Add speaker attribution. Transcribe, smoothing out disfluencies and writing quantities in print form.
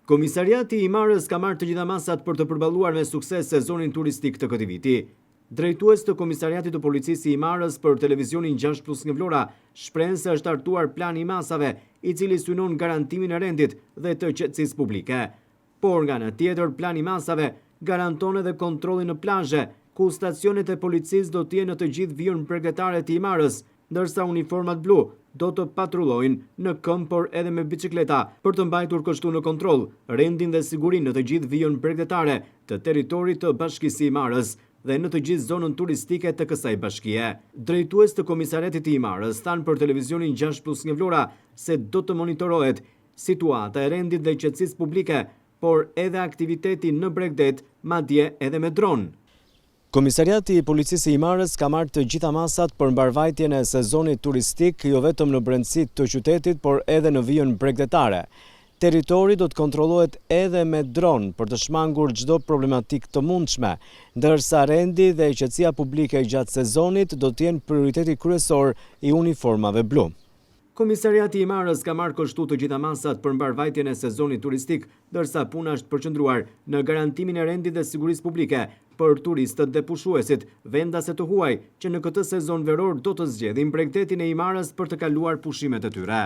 Speaker 1: Komisariati i Himarës ka marrë të gjitha masat për të përballuar me sukses sezonin turistik të këtij viti. Drejtues të Komisariatit të Policisë së Himarës për televizionin 6 Plus 1 Vlora shprehen se është hartuar plani i masave, i cili synon garantimin e rendit dhe të qetësisë publike. Por nga ana tjetër, plani i masave garanton edhe kontrollin në plazhe, ku stacionet e policisë do të jenë në të gjithë vijën bregdetare të Himarës, ndërsa uniformat blu do të patrullojnë në këmbë por edhe me biçikleta për të mbajtur kështu në kontroll rendin dhe sigurinë në të gjithë vijën bregdetare të territorit të Bashkisë së Himarës dhe në të gjithë zonën turistike të kësaj bashkie. Drejtues të Komisariatit të Himarës thanë për televizionin 6 Plus 1 Vlora se do të monitorohet situata e rendit dhe qetësisë publike, por edhe aktiviteti në bregdet, madje edhe me dron. Komisariati i Policisë së Himarës ka marrë të gjitha masat për mbarëvajtjen e sezonit turistik jo vetëm në brendësi të qytetit, por edhe në vijën bregdetare. Territori do të kontrollohet edhe me dron për të shmangur çdo problematikë të mundshme, ndërsa rendi dhe qetësia publike gjatë sezonit do të jenë prioriteti kryesor i uniformave blu. Komisariati i Himarës ka marrë kështu të gjitha masat për mbarëvajtjen e sezonit turistik, ndërsa puna është përqendruar në garantimin e rendit dhe sigurisë publike për turistët dhe pushuesit, vendas e të huaj, që në këtë sezon veror do të zgjedhin bregdetin e Himarës për të kaluar pushimet e tyre.